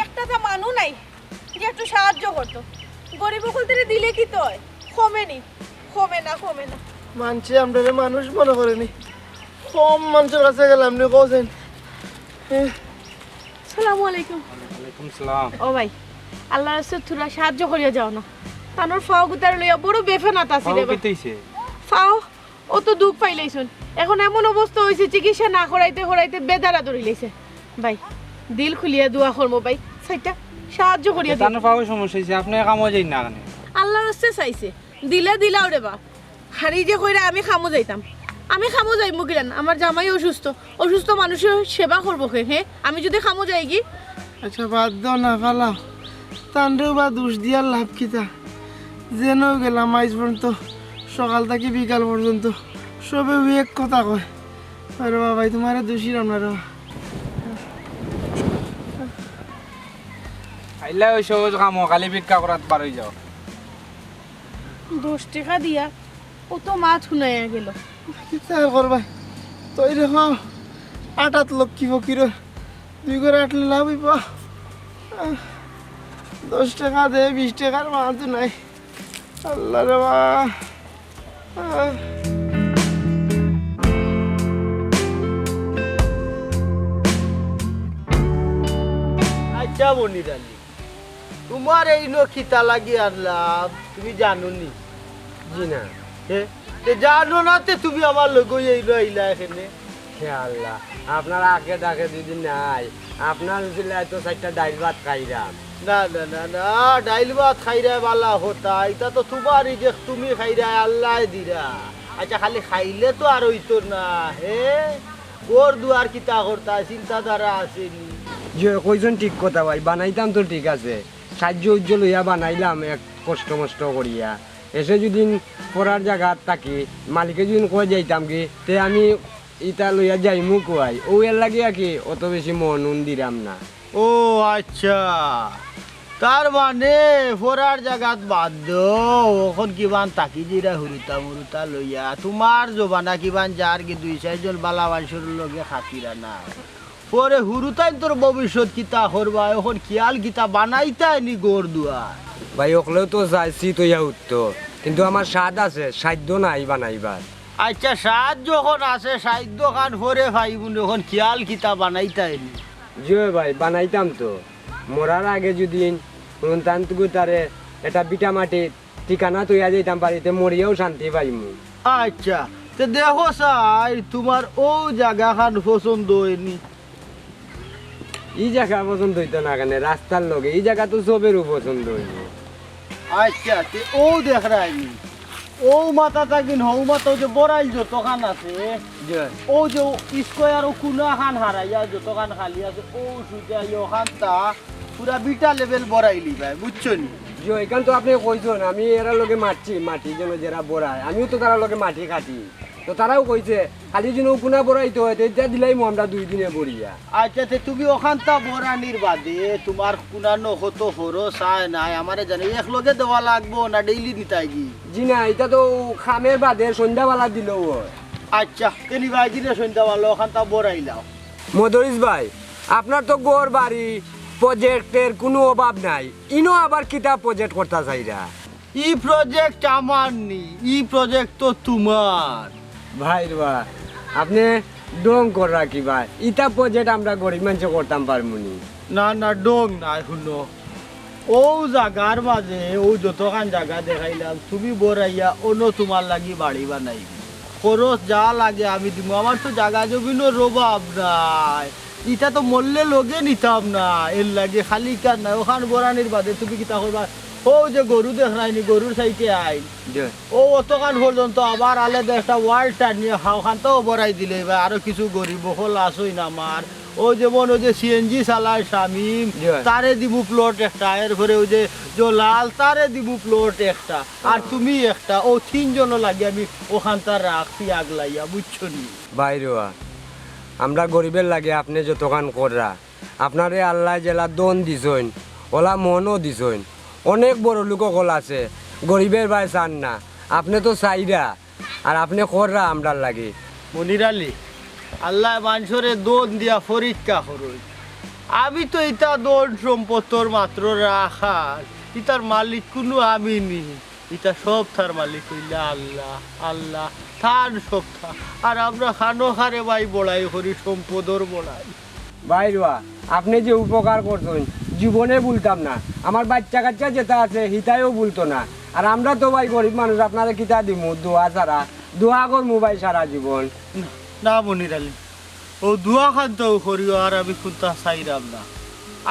একটা তা মানু নাই যে একটু সাহায্য করতো। গরিব অকলতরে দিলে কিতা অয়? কমে নি, কমে না, কমে না। মানষে আমরারে মানুষ মনে করে নি, কম মানষর কাছে গেলাম নি, কও চাইন। এ, সালামু আলাইকুম। ওয়ালাইকুম সালাম। ও ভাই, আল্লার রাস্তায় থুড়া সাহায্য করিয়া যাও না। তানর ফাও গুতারে লইয়া বড় বেফানাত আছি রে বা। কিতা অইছে? ফাও অত দুখ পাইলাইছইন। অখন এমন অবস্থা অইছে, চিকিৎসা না করাইতে করাইতে বেদারা ধরিলাইছে। ভাই, দিল খুলিয়া দোয়া করমু ভাই, চাইট্টা সাহায্য করিয়া দিও। তানর ফাও সমস্যা অইছে, আপনে কামো যাইন না কেনে? আল্লার রাস্তায় চাইছে, দিলে দিলাও রে বা। আর ই যে কইরা আমি কামো যাইতাম, আমি কামো যাইমু কিলান? আমার জামাই অসুস্থ, অসুস্থ মানুষর সেবা করবো কে? হে, আমি যুদি কামো যাইগি। আচ্ছা, বাদ দেও না, ফালাও। তানরেও বা দুষ দিয়া লাভ কিতা? যেনো গেলাম আইজ পর্যন্ত, সকাল থাকি বিকাল পর্যন্ত, সবে অউ এক কথা কয়। আরে বাবা, তুমারে দুষিরাম না রে বা। আইলা অউ সহজ কামো, খালি ভিক্ষা করাত পারই যাও। দশ টেকা দিয়া অত মাত হুনাইয়া গেল। কিতা আর করবায়? তই দেখো, আটাত লক্ষ্মী ফকিরর দুই ঘর আটলে লাভ অইবো। দশ টেকা দে, বিশ টেকার মাঝে নাই। আল্লাহ রে বা। আহ। আচ্ছা মনির আলী, তুমারে ইনো কিতা লাগি আনলাম, তুমি জানো নি? জি না। হে? তে জানো না তে তুমি আমার লগে ইনো আইলা এখানে? হে আল্লাহ, আপনার আগে ডাকে যদি নাই, আপনার উচিলায় তো চাইরটা ডাইল ভাত খাইরাম। না, না, না, না, ডাইল ভাত খাইরায় বালা কথা, ইতা তো তুমার রিজেক, তুমি খাইরায়, আল্লায় দিরা। আচ্ছা, খালি খাইলে তো আর অইতো না, হে? ঘর দুয়ার কিতা করতা, চিন্তাধারা আছে নি? জি, কইছইন ঠিক কথা ভাই, বানাইতাম তো ঠিক আছে, সাহায্য উজ্জ্বল লইয়া বানাইলাম এক কষ্ট মষ্ট করিয়া। এসে যদি ফরার জাগাত থাকি, মালিকে যদি কই যাইতাম কি, তে আমি ইতা লইয়া যাইমু কুয়াই। অউ এর লাগিয়া কি অত বেশি মন উন দিরাম না। ও আচ্ছা, তার মানে ফরার জাগাত বাদ দেও, অখন কিবান থাকি যিরা হুরুতা মুরুতা লইয়া, তুমার জমানা কিবান যার কি দুই চাইরজন বালা মানষর লগে খাতিরা না। পরে হুরুতাইন্তর ভবিষ্যৎ কিতা করবা, অখন খিয়াল কিতা বানাইতায় নি ঘর দুয়ার? ভাই, অকলেউ তো চাইছি তো ইয়া উঠতো, কিন্তু আমার সাধ আছে, সাধ্য নাই বানাইবার। আচ্ছা, সাধ যখন আছে, সাধ্য খান পরে পাইবো নে, অখন খিয়াল কিতা বানাইতায় নি? জি অয় ভাই, বানাইতাম তো। মরার আগে যদি সন্তান গুতারে একটা ভিটা মাটির ঠিকানা থইয়া যাইতাম পারি, তে মরিয়াও শান্তি পাইমু। আচ্ছা, তে দেখো চাই, তুমার অউ জাগা খান পছন্দ অয়নি? ই জাগা পছন্দ অইতো না কেনে? রাস্তার লগে, ই জাগা তো সবেরউ পছন্দ অইবো। আচ্ছা, তে অউ দেখরায়নি, অউ মাথা থাকি হউ মাথা অউ যে বড়াইল যতখান আছে, জি। অউ যে স্কয়ার অউ কুনা খান হারাইয়া যতখান খালি আছে, অউ সুজা অখানতা পুরা ভিটা level বড়াইলিবায়, বুঝছো নি? জি, ইখান তো আপনে কইছইন, আমি এরার লগে মাতছি, মাটি যেন যেরা বড়ায়, আমিও তো তারার লগে মাটি কাটি। তো তারাও কইছে, খালি যেন কুনা বড়াইতে অয়, তে ইতা দিলাইমু আমরা দুই দিনে বড়িয়া। আচ্ছা, তে তুমি অখানতা বড়ানির বাদে তুমার কুনানো কত খরচ অয় নায়, আমারে জানাইও, একলগে দেওয়া লাগবো না daily নিতায়গি? জি না, ইতা তো কামের বাদে সন্ধ্যাবালা দিলেও অয়। আচ্ছা, তে নিবাই দিনে সন্ধ্যাবালা অখানতা বড়াইলাও। মদরিছ ভাই, আপনার তো ঘর বাড়ি, project-এর কুনু অভাব নাই, ইনো আবার কিতা project করতা চাইরা? ই project আমার নি, ই project তো তুমার। ভাইরে বা, আপনে ঢং কররা কিবা? ইতা project আমরা গরিব মানষে করতাম পারমু নি? না, না, ঢং নায়, হুনো। অউ জাগার মাঝে, অউ যতখান জাগা দেখাইলাম, তুমি বড়াইয়া অনো তুমার লাগি বাড়ি বানাইবি। খরচ যা লাগে আমি দিমু, আমার তো জাগা জমিনর অভাব নাই। ইতা তো মরলে লগে নিতাম না, এর লাগি খালি কার নাই, অখান বড়ানির বাদে তুমি কিতা করবা? অউ যে গরু দেখরায়নি, গরুর side-এ আইল। জি। অউ অতখান পর্যন্ত আবার আলাদা একটা wall টানিয়া হা-, অখানতাও বড়াই দিলাইবায়, আরো কিছু গরিব অকল আছইন আমার। অউ যেমন অউ যে CNG চালায় শামিম, জি। তারে দিমু plot একটা, এরপরে অউ যে জলাল, তারে দিমু plot একটা, আর হ্যাঁ। তুমি একটা, অউ তিনজনর লাগি আমি অখানতা রাখছি আগলাইয়া, বুঝছো নি? ভাইরে বা, আমরা গরিবের লাগি আপনে যতখান কররা, আপনারে আল্লায় যেলা ধন দিছইন, অলা মনও দিছইন। অনেক বড়লোক অকল আছে, গরিবের বায় চার না। আপনে তো চাইরা, আর আপনে কররা আমরার লাগি। মনির আলী, আল্লায় মানষরে ধন দিয়া পরীক্ষা করইন। আমি তো ইতা ধন সম্পদর মাত্র রাখাল, ইতার মালিক কুনু আমি নি। ইতা সবতার মালিক অইলা আল্লাহ, আল্লাহ, তান সবতা। আর আমরা খানো খারে ভাই বড়াই করি, সম্পদর বড়াই। ভাইরে বা, আপনে যে উপকার করছইন, জীবনে ভুলতাম না। আমার বাইচ্চা-কাইচ্চা যেতা আছে, হিতায়ও ভুলতো না। আর আমরা তো ভাই গরিব মানুষ, আপনারে কিতা দিমু, দোয়া ছাড়া। দোয়া করমু ভাই সারা জীবন। না মনির আলী, অউ দোয়া খানতাও করিও, আর আমি কুন্তা চাইরাম না।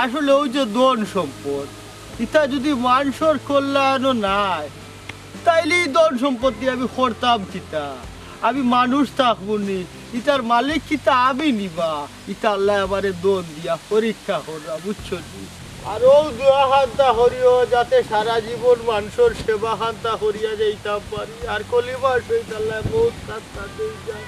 আসলে অউ যে ধন সম্পদ, ইতা যুদি মানষর কল্যাণও নায়, তাইলে ই ধন সম্পদ দি আমি করতাম কিতা? আমি মানুষ থাকমু নি, ইতার মালিক কিতা আমি নি বা? ইতা আল্লায় আমারে ধন দিয়া পরীক্ষা কররা, বুঝছো নি? আর অউ দোয়া খানতা করিও, যাতে সারা জীবন মানষর সেবা খানতা করিয়া যাইতাম পারি। আর কলিমা শহীদ আল্লায় মউত খানতা দেই যায়।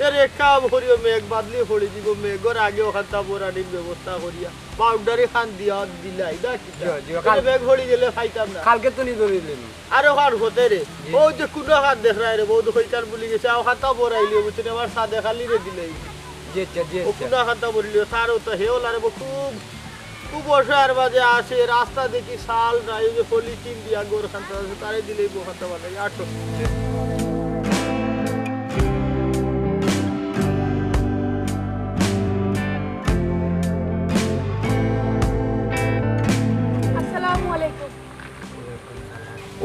এর এক কাম করিও, মেঘ বাদলি পড়ি দিবো, মেঘর আগে অখানতা বড়ানির ব্যবস্থা করিয়া boundary খান দিয়া দিলাই, না কিতা? জি, জি, এতে কাল-, মেঘ পড়ি গেলে পাইতাম না। কালকে তো নিজে দিলেন। আর অখান হতে রে, জি। অউ যে কুনু খান দেখরায় রে, বউত কইতার ভুলি গেছে, অখানতা বড়াইলিও, বুঝছো নি, আমার সাদে খালি রে দিলাই। জি, আচ্ছা, জি, অউ আচ্ছা। কুনু খানতা বড়াইলিও, তার অউ তো হেওলা রে, বউ খুব বর্ষার বাদে আসে, রাস্তা দেখি চাল নাই, এই যে পলিথিন দিয়া ঘর খান্তা আছে, তারে দিলেই বউ খান্তা বানাই, আটো। আসসালামু আলাইকুম।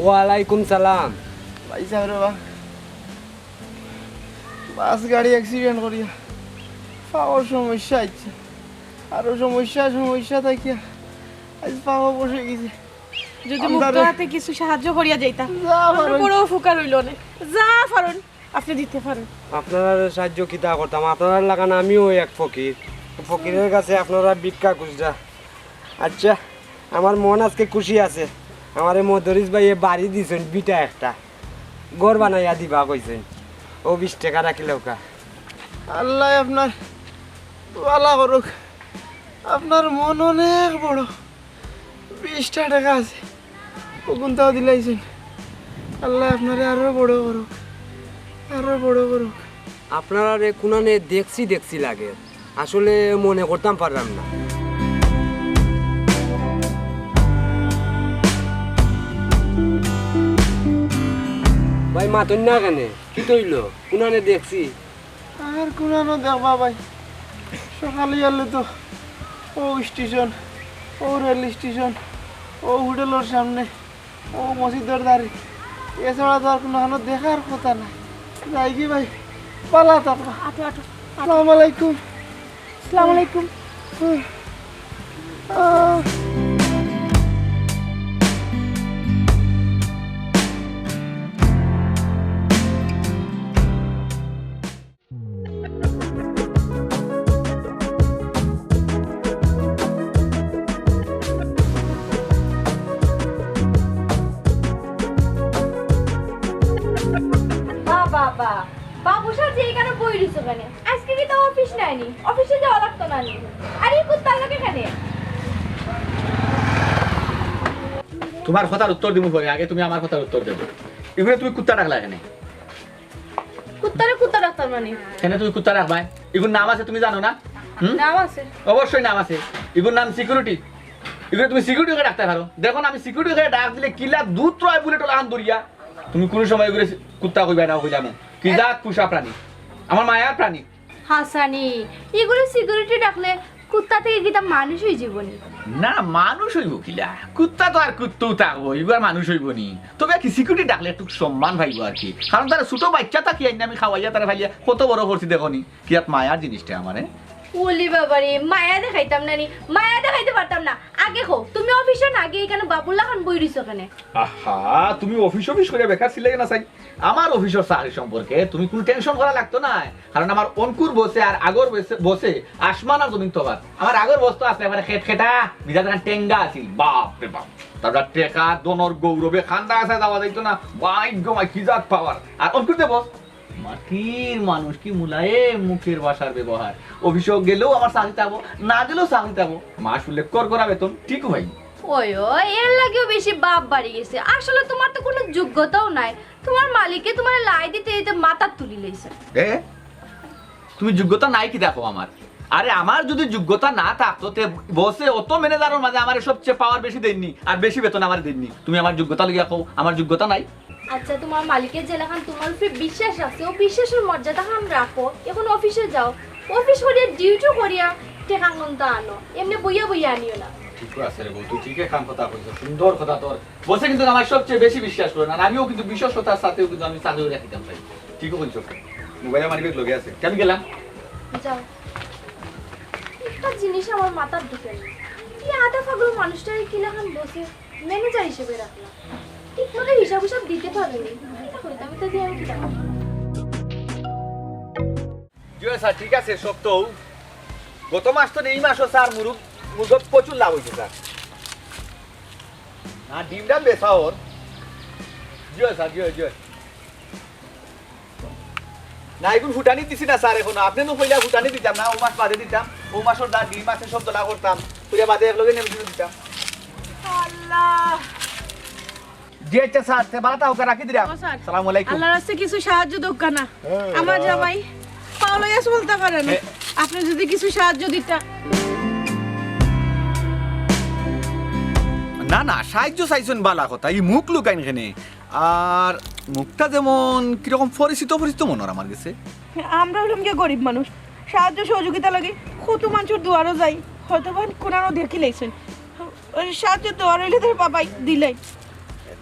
ওয়ালাইকুম সালাম। ভাই সাহেব রে বা, বাস গাড়ি অ্যাক্সিডেন্ট করিয়া পাওর সমস্যা আইছে, আরো সমস্যা, সমস্যা থাকিয়া আজ পাও বসে গেছে। যদি আমরারে মুক্ত হাতে কিছু সাহায্য করিয়া যাইতা, যা আমরা পারুন। বড় উপকার হইল অনে। যা পারুন, আপনি দিতে পারুন। আপনারারে সাহায্য কিতা করতাম? আপনারার লাখান আমিও এক ফকির। ফকিরের কাছে আপনারা ভিক্ষা খুঁজরা। আচ্ছা, আমার মন আজকে খুশি আছে। আমারে মদরিস ভাইয়ে বাড়ি দিছইন, ভিটা একটা ঘর বানাইয়া দিবা কইছইন। ও বিশ টেকা রাখিলাউক্কা। আল্লায় আপনার ভালা করুক। আপনার মন অনেক বড়। বিশটা টেকা আছে, অগুনতাও দিলাইছইন। আল্লায় আপনারে আরো বড় করুক, আরো বড় করুক। আপনারারে কুনানে দেখছি দেখছি লাগে, আসলে মনে করতাম পারলাম না। ভাই, মাতইন না কেনে? কিতা অইলো? কুনানে দেখছি? আর কুনানো দেখবা ভাই, সকালে গেলে তো ও স্টেশন, ও রেল স্টেশন, ও হোটেলর সামনে, ও মসজিদর দ্বারে, এছাড়া তো আর কুনানো দেখার কথা নাই। যাই কি ভাই, ভালা থাকবা। আটো, আটো, আটো। আসসালামু আলাইকুম। আসসালামু আলাইকুম। আহ। বাহ, বাহ, বাহ। বাবু সাজি এখানে বই রইছো কেনে? আজকে কিতা অফিস নায়নি? অফিসে যাওয়া লাগতো না নি? আর এই কুত্তার লগে কেনে? তোমার কথার উত্তর দিমু পরে, আগে তুমি আমার কথার উত্তর দেও। ইগুরে তুমি কুত্তা ডাকলা কেনে? কুত্তারে কুত্তা ডাকতাম না নি? কেনে তুমি কুত্তা ডাকবায়? ইগুর নাম আছে, তুমি জানো না? হুম? নাম আছে। অবশ্যই নাম আছে। ইগুর নাম সিকিউরিটি। ইগুরে তুমি সিকিউরিটি করে ডাকতে পারো। দেখো না, আমি সিকিউরিটি করে ডাক দিলে কিলা দূর ত্রয় বুলেট লাখান দৌড়িয়া। তুমি কোনো সময় ইগুরে কুত্তা কইবায় না, কইলাম। কি জাত পোষা প্রাণী? আমার মায়ার প্রাণী। হাসানি, ইগুরে সিকিউরিটি ডাকলে কুত্তা থেকে কিতা মানুষ হয়ে জীবনী? না, মানুষ হইব কিলা? কুত্তা তো আর কুত্তাউ থাকবো, ইগু আর মানুষ হইব নি। তবে কি সিকিউরিটি ডাকলে একটু সম্মান পাইব আর কি। কারণ তারা ছোট বাচ্চা থাকি আইন আমি খাওয়াইয়া তারা ফালিয়া কত বড় করছি দেখো নি। কি আর মায়ার জিনিসটা আমারে? ওলি বাবা রে, মায়া দেখাইতাম না নি, মায়া দেখাইতে পারতাম না। আগে কও, তুমি অফিসে না গিয়া এখানে বাবুর লাখান বই রইছো কেনে? আহা, তুমি অফিস অফিস করে বেকার চিল্লাইও না চাই। আমার অফিসর চাকরি সম্পর্কে তুমি কোনো টেনশন করা লাগতো না, কারণ আমার অনকুর বসে আর আগর বসে, বসে আসমান আর জমিন তফাত। আমার আগর বস তো আছে এবারে খেট খেটা, মিজাজ খান টেঙ্গা আছিল, বাপ রে বাপ। তারপর টেকা ধনর গৌরবে খান্দা আছে যাওয়া যাইতো না, ভাই গো ভাই, কি জাত পাওয়ার। আর অনকুর দে বস, মাটির মানুষ, কি মুলায়েম মুখের ভাষার ব্যবহার। অফিসে গেলেও আমার চাকরি থাকবো, না গেলেও চাকরি থাকবো। মাস উল্লেখ কর করা বেতন, ঠিক ভাই। ওই, ওই, এর লাগিও বেশি বাপ বাড়ি গেছে। আসলে তোমার তো কোনো যোগ্যতাও নাই। তোমার মালিকে তোমার লাই দিতে দিতে মাথার তুলি লইছে। এ? তুমি যোগ্যতা নাই কি দেখো আমার? আরে, আমার যদি যোগ্যতা না থাকতো, তে বসে অত ম্যানেজারের মাঝে আমার সবচেয়ে পাওয়ার বেশি দেননি, আর বেশি বেতন আমার দেননি। তুমি আমার যোগ্যতা লইয়া কও, আমার যোগ্যতা নাই। আচ্ছা, তোমার মালিকের যেলাখান তোমার উপরে বিশ্বাস রাখছে, ও বিশ্বাসের মর্যাদা খান রাখো। এখন অফিসে যাও, অফিস করিয়া, ডিউটি করিয়া টেকা খান তো আনো, এমনি বইয়া বইয়া আনিও না। ঠিক আছে রে বউ, তুই ঠিকই খান কথা কইছ, সুন্দর কথা তোর। বসে কিন্তু আমার সবচেয়ে বেশি বিশ্বাস করে, আর আমিও কিন্তু বিশ্বস্ততার সাথেও কিন্তু আমি চাকরি রাখিতাম চাই। ঠিকই কইছ। মোবাইল আর মানিব্যাগ লগে আছে, আমি গেলাম। যাও। একটা জিনিস আমার মাথার ঢুকে না, এই আধা পাগল মানুষটারে কিলাখান বসে ম্যানেজার হিসেবে রাখলাম, ঠিক মতো হিসাব হিসাব দিতে পারেনি। কিতা কইতাম, ইতা দিয়া আমি কিতা করতাম? জি স্যার, ঠিক আছে, সব তো। গত মাস তো নেই, এই মাসও স্যার মুরগ, মুরগত প্রচুর লাভ হইছে স্যার। না, ডিম ডাম বেচা ওর। জি স্যার, জি, জি। না, এগুন ফুটানি দিছি না স্যার এখনো। আপনে নু কইলা ফুটানি দিতাম না, ও মাস বাদে দিতাম। ও মাসর যা ডিম আছে সব দলা করতাম। কইয়া বাদে এক লগে নেমে দিতাম। আল্লাহ। জি আচ্ছা স্যার, তে বালা থাকো, রাখি দিলাম। ও স্যার, সালামু আলাইকুম। আল্লাহর রাস্তায় কিছু সাহায্য দরকার না। হ্যাঁ। আমার জামাই পাও লইয়া চলতে পারে না। হ্যাঁ। আপনি যদি কিছু সাহায্য দিতা। না, না, সাহায্য চাইছইন, বালা কথা, ই মুখ লুকাইন কেনে? আর মুখটা যেমন কিরকম পরিচিত পরিচিত মনে অর আমার গেছে। আমরা অইলাম গিয়া গরিব মানুষ, সাহায্য সহযোগিতা লাগি কত মানষর দুয়ারো যাই, হয়তো বা কুনানো দেখিলাইছইন। ওই সাহায্য দুয়ার অইলে তার বাবাই দিলাই।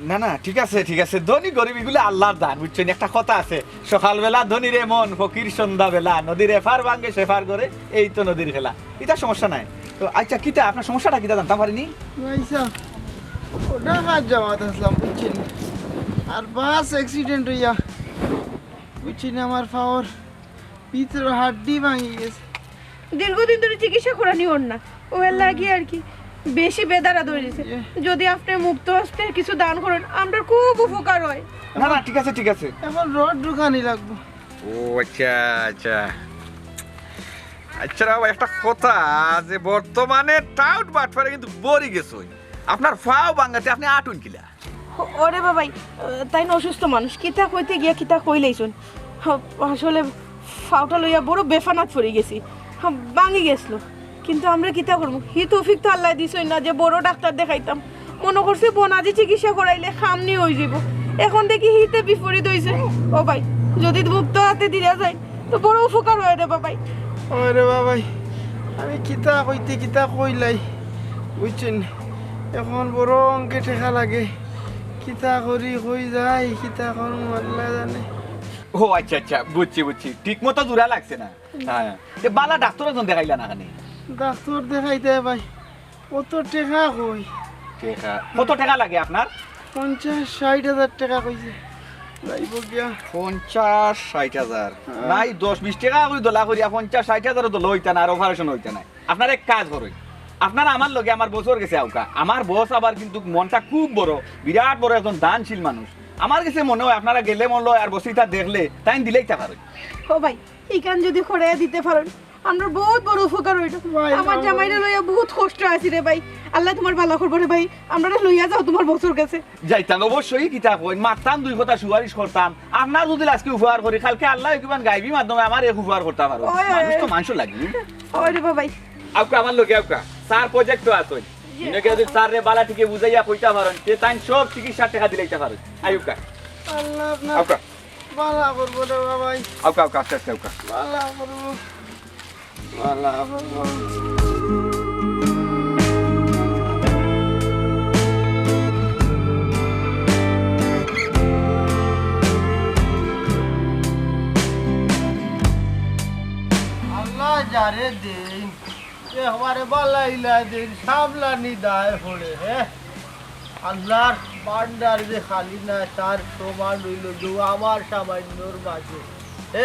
না, না, ঠিক আছে, ঠিক আছে, ধনী গরিব ইগুলা আল্লার দান, বুঝছইন? একটা কথা আছে, সকালবেলা ধনীরে মন, ফকির সন্ধ্যাবেলা, নদীর এপার ভাঙ্গে সেপার গড়ে, এই তো নদীর খেলা। ইটা সমস্যা নাই। তো আচ্ছা, কিতা আপনার সমস্যাটা কিতা জানতাম পারিনি? পয়সা, ওটা কাজ যাওয়াত আসলাম, বুঝছইন? আর বাস অ্যাক্সিডেন্ট অইয়া, বুঝছইন, আমার পাওর ভিতরে হাড্ডি ভাঙি গেছে। দীর্ঘদিন ধরে চিকিৎসা করানি অর না, ও এর লাগি আর কি বেশি বেদারা ধরে দিছে। ইয়ে। যদি আপনি মুক্ত হস্তে কিছু দান করেন, আমরা খুব উপকার হয়। না, না, ঠিক আছে, ঠিক আছে। এখন রড ঢুকানি লাগবো। ও আচ্ছা, আচ্ছা। আচ্ছা রে বাবা, একটা কথা, যে বর্তমানে টাউট বাটপারে কিন্তু ভরি গেছে। আপনার পাও ভাঙ্গাতে আপনি আটুন কিলা? ও-, ওরে বাবাই, আহ, তাইন অসুস্থ মানুষ, কিতা কইতে গিয়া কিতা কইলাইছইন। হ, আসলে পাওটা লইয়া বড় বেফানাত পড়ি গেছি। হ, ভাঙি গেছিল। কিন্তু আমরা কিতা করমু? হি তৌফিক তো আল্লায় দিছইন না যে বড় ডাক্তার দেখাইতাম। মনো করছি বনাজি চিকিৎসা করাইলে কামনি অইযিবো। এখন দেখি হিতে বিপরীত অইছে। ও ভাই, যদি মুক্ত হাতে দিয়া যাইন, তো বড় উপকার হয় রে বাবাই। ওরে বাবাই, আমি কিতা কইতে কিতা কইলাই, বুঝছইন? এখন বড় অঙ্কে টেকা লাগে। কিতা করি, কই যাই, কিতা করমু, আল্লায় জানে। ও আচ্ছা, আচ্ছা, বুঝছি, বুঝছি। ঠিক মতো জোড়া লাগছে না। হ্যাঁ, হ্যাঁ। এ বালা ডাক্তার একজন দেখাইলা না কেনে? ডাক্তার দেখাইতে ভাই, কত টেকা কই? টেকা? কত টেকা লাগে আপনার? পঞ্চাশ ষাইট হাজার টেকা কইছে। যাইবো গিয়া। পঞ্চাশ ষাইট হাজার? হ্যাঁ। নাই, দশ বিশ টেকা করি দলা করিয়া পঞ্চাশ ষাইট হাজারও দলা অইতা না, আর অপারেশন অইতা না। আপনারা এক কাজ করইন, আপনারা আমার লগে আমার বসর গেছে আউক্কা। আমার বস আবার কিন্তু মনটা খুব বড়, বিরাট বড় একজন দানশীল মানুষ। আমার গেছে মনে হয় আপনারা গেলে মনে হয় আর বসিটা দেখলে তাইন দিলাইতা পারইন। ও ভাই, ইখান যদি করাইয়া দিতে পারইন, আমরার বউত বড় উপকার অইলো। ভাই, আমার জামাইরে লইয়া বউত কষ্ট আছি রে ভাই। আল্লায় তুমার বালা করবো রে ভাই, আমরারে লইয়া যাও তুমার বসর গেছে। যাইতাম অবশ্যই, কিতা কইন, মাততাম দুই কথা সুপারিশ করতাম। আপনার যদি আজকে উপকার করি, কালকে আল্লায় কিমান গাইবি মাধ্যমে আমার এক উপকার করতা পারো। ওই, ওই, মানুষ তো ওই। মানুষ লাগি। ওই রে বাবাই। আউক্কা আমার লগে আউক্কা। স্যার প্রজেক্ট তো আছইন। জি। ইনো গিয়া যদি স্যাররে বালা টিকে বুঝাইয়া কইতা পারইন, তে তাইন সব চিকিৎসার টেকা দিলাইতা পারইন। আউক্কা। আল্লায় আপনার আউক্কা। বালা করবো রে বাবাই। আউক্কা, আউক্কা, আস্তে আস্তে আউক্কা। বালা করবো। বালা করবো। আল্লায় যারে দেইন, একবারে বালা ইলা দেইন, সামলানি দায় পড়ে, হে? আল্লার ভান্ডার যে খালি নায়, তার সমান অইলো গো আমার সামাইন্যর মাঝে। হে,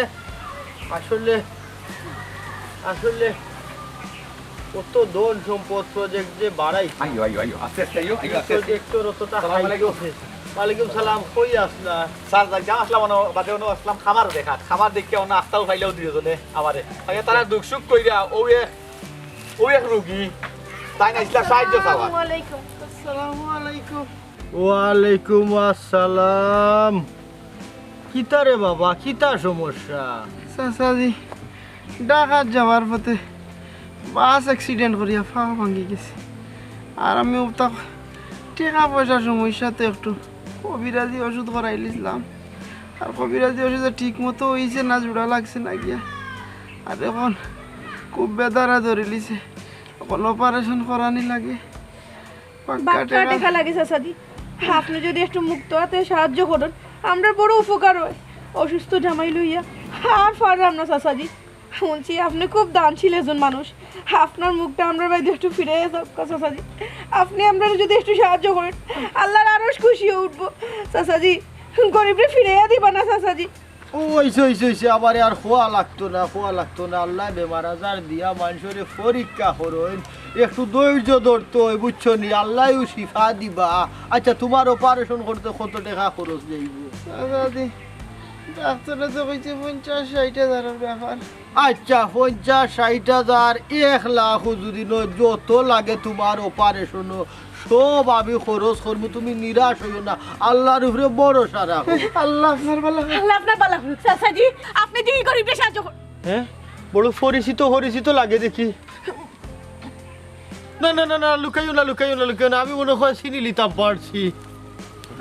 আসলে, আসলে কত ধন সম্পদ প্রজেক্ট যে বাড়াইছে। আইও, আইও, আইও, আস্তে আস্তে আইও, আইও, আস্তে আস্তে। প্রজেক্টর অতটা আসসালামু আলাইকুম। হাইপ আছে। ওয়ালাইকুম সালাম, কই আছলা? স্যার, যাইতাম আছলাম, অনো বাদে অনো আছলাম খামার দেখাত। খামার দেখিয়া অনো আস্তাও পাইলাও দুইজনে আমারে। আগে তারা দুঃখ সুখ কইরা, ও এক ও এক রুগী, তাইন আইছলা সাহায্য চাওয়াত। আসসালামু আলাইকুম। আসসালামু আলাইকুম। ওয়ালাইকুম আসসালাম। কিতা রে বাবা, কিতা সমস্যা? চাচাজি, ঢাকাত যাওয়ার পথে বাস অ্যাক্সিডেন্ট করিয়া পা ভাঙ্গি গেছে। আর আমি অতা টেকা পয়সার সমস্যাতে একটু কবিরাজি ওষুধ করাইলিছলাম। আর কবিরাজি ওষুধে ঠিক মতো অইছে না, জোড়া লাগছে না গিয়া। আর এখন খুব বেদারা ধরিলিছে, এখন অপারেশন করানি লাগে। বাক্কা বাক্কা টেকা। টেকা লাগে চাচাজি, আপনে যদি একটু মুক্ত হাতে সাহায্য করইন, আমরার বড় উপকার হয়। অসুস্থ জামাই লইয়া আর পাররাম না চাচাজি। হুনছি আপনে খুব দানশীল একজন মানুষ, আপনার মুখটা আমরার বায়দি একটু ফিরাইয়া যাউক্কা চাচাজি। আপনে আমরারে যদি একটু সাহায্য করইন, আল্লার আরশ খুশি অইয়া উঠবো চাচাজি। গরিবরে ফিরাইয়া দিবা না চাচাজি। ও, অইছে, অইছে, অইছে, আমারে আর কওয়া লাগতো না, কওয়া লাগতো না। আল্লায় বেমার আজার দিয়া মানষরে পরীক্ষা করইন, একটু ধৈর্য ধরতে অয়, বুঝছো নি? আল্লায়উ শিফা দিবা। আচ্ছা, তুমার অপারেশন করতে কত টেকা খরচ যাইবো? চাচাজি, ডাক্তারে তো কইছে পঞ্চাশ ষাইট হাজারর ব্যাপার। আচ্ছা, পঞ্চাশ ষাইট হাজার, এক লাখও যদি নয়, যত লাগে তুমার অপারেশনও, সব আমি খরচ করমু, তুমি নিরাশ অইও না, আল্লার উপরে ভরসা রাখো। আল্লায় আপনার বালা করুক। আল্লায় আপনার বালা করুক। চাচাজি, আপনে যে ই গরিবরে সাহায্য করইন। হে, বড় পরিচিত পরিচিত লাগে দেখি। না, না, না, না, লুকাইও না, লুকাইও না, লুকাইও না। আমি মনে হয় চিনি লিতাম পারছি।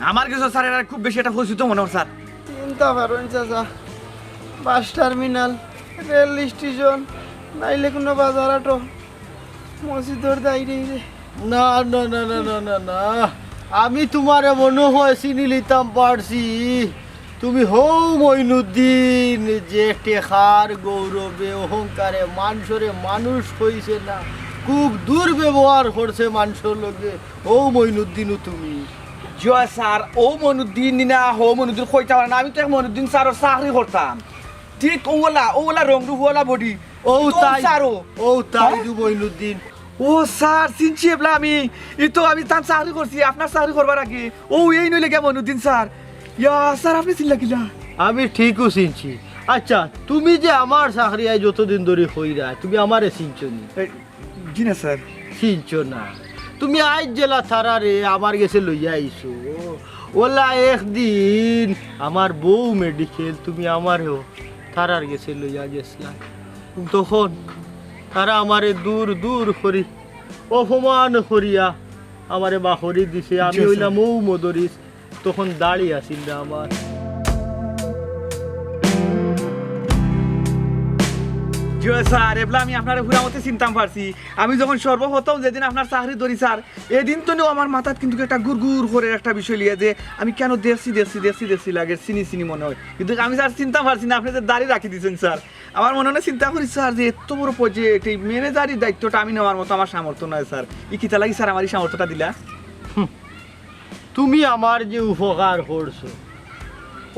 আমার কাছে স্যার, এরা খুব বেশি একটা পরিচিত মনে হয় স্যার। চিনতা পারইন চাচা, বাস টার্মিনাল, রেল স্টেশন, নাইলে কুনু বাজার হাটো, মসজিদর দাইরে রে। না, না, না, না, না, না, না। আমি তুমারে মনে হয় চিনি লিতাম পারছি। তুমি হউ মইনুদ্দিন, যে টেকার গৌরবে, অহংকারে মানষরে মানুষ কইছে না, খুব দুর্ব্যবহার করছে মানষর লগে। হউ মইনুদ্দিনউ তুমি? জি অয় স্যার, অউ মইনুদ্দিন নি না, হউ মইনুদ্দিন কইতা পারে না। আমি তো এক মইনুদ্দিন স্যারর চাকরি করতাম। ঠিক অউলা, অউলা রংরূপ অউলা বডি। অউ তো তাই, স্যার, অউ। অউ তাই হ্যাঁ? দু মইনুদ্দিন। ও স্যার, চিনছি এবলা আমি। ই তো আমি তান চাকরি করছি, আপনার চাকরি করবার আগে। অউ এইন অইলা গিয়া মইনুদ্দিন স্যার। ইয়া স্যার, আপনে চিনলা কিলা? আমি ঠিকউ চিনছি। আচ্ছা, তুমি যে আমার চাকরি আইজ যতদিন ধরি কইরায়, তুমি আমারে চিনছো নি? এই, জি না স্যার। চিনছো না? তুমি আইজ যেলা তারারে আমার গেছে লইয়া আইছো, অউলা একদিন আমার বউ মেডিকেল, তুমি আমারেও তারার গেছে লইয়া গেছলায়। তখন তারা আমারে দূর দূর করি অপমান করিয়া আমারে বাখরি দিছে। আমি জি, স্যার। অইলাম অউ মদরিছ, তখন দাড়ি আছিল না আমার। জি অয় স্যার, এবলা আমি আপনারে পুরা মতে চিনতাম পারছি। আমি যখন সর্বপ্রথম যেদিন আপনার চাকরি ধরি স্যার, এদিন তো নিও আমার মাথাত কিন্তু একটা গুড় গুড় করে একটা বিষয় লিয়া যে আমি কেন দেখছি, দেখছি, দেখছি, দেখছি লাগে, চিনি চিনি মনে হয়। কিন্তু আমি স্যার চিনতাম পারছি না, আপনে যে দাড়ি রাখি দিছেন স্যার। আমার মনে মনে চিন্তা করি স্যার যে এত বড় প্রজেক্ট, এই ম্যানেজারির দায়িত্বটা আমি নেওয়ার মতো আমার সামর্থ্য নাই স্যার। ই কিতা লাগি স্যার আমার ই সামর্থ্যটা দিলা? তুমি আমার যে উপকার করছো,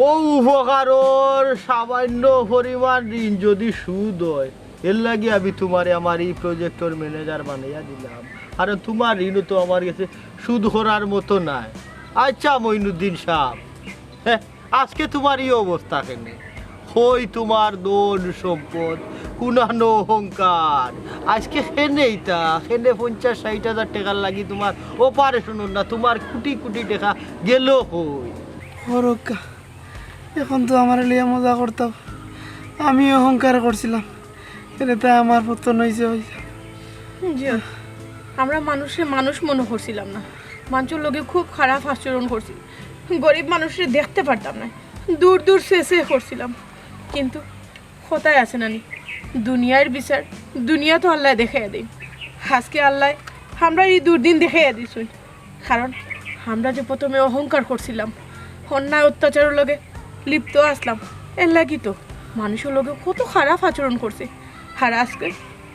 অউ উপকারর সামান্য পরিমাণ ঋণ যদি সুদ অয়, এরলাগি আমি তুমারে আমার ই প্রজেক্টর ম্যানেজার বানাইয়া দিলাম। কারণ তুমার ঋণও তো আমার গেছে সুদ করার মতো নায়। আচ্ছা মইনুদ্দিন সাব, হ্যাঁ, আজকে তুমার ই অবস্থা কেনে? কই তুমার ধন সম্পদ, কুনানো অহংকার? আজকে কেনে ইতা, কেনে পঞ্চাশ ষাইট হাজার টেকার লাগি তুমার অপারেশন অর না, তুমার কুটি কুটি টেকা গেল কই? ও রক্ষা, এখন তো আমারে লইয়া মজা করতাম, আমি অহংকার করছিলাম, এরে তাই আমার পতন অইছে, অইছে। জি, আমরা মানুষরে মানুষ মনো করছিলাম না, মানষর লগে খুব খারাপ আচরণ করছি, গরিব মানুষরে দেখতে পারতাম না, দূর দূর সে সে করছিলাম। কিন্তু কথায় আছে নানি, দুনিয়ার বিচার দুনিয়াত আল্লায় দেখাইয়া দেইন। আজকে আল্লায় আমরার ই দুর্দিন দেখাইয়া দিছইন, কারণ আমরা যে প্রথমে অহংকার করছিলাম, অন্যায় অত্যাচারর লগে লিপ্ত আছলাম, এরলাগি তো মানষর লগে কত খারাপ আচরণ করছি। আর আজকে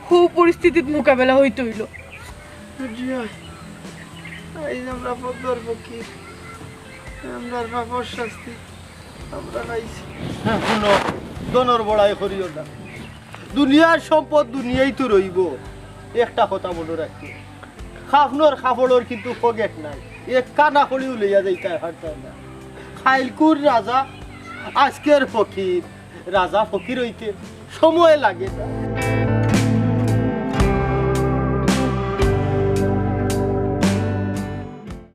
হউ পরিস্থিতিত মোকাবেলা অইতে অইলো। জি অয়, আইজ আমরা পথর ফকির, আমরার পাপর শাস্তি আমরা পাইছি। হ্যাঁ, হুনো, ধনর বড়াই করিও না। দুনিয়ার সম্পদ দুনিয়াত তো রইবো। একটা কথা মনো রাখিও, খাফনর কাপড়র কিন্তু পকেট নাই। এক কানা করিও লইয়া যাইতায় পারতায় না। কাইলকুর রাজা, আজকের ফকির। রাজা ফকির অইতে সময় লাগে না।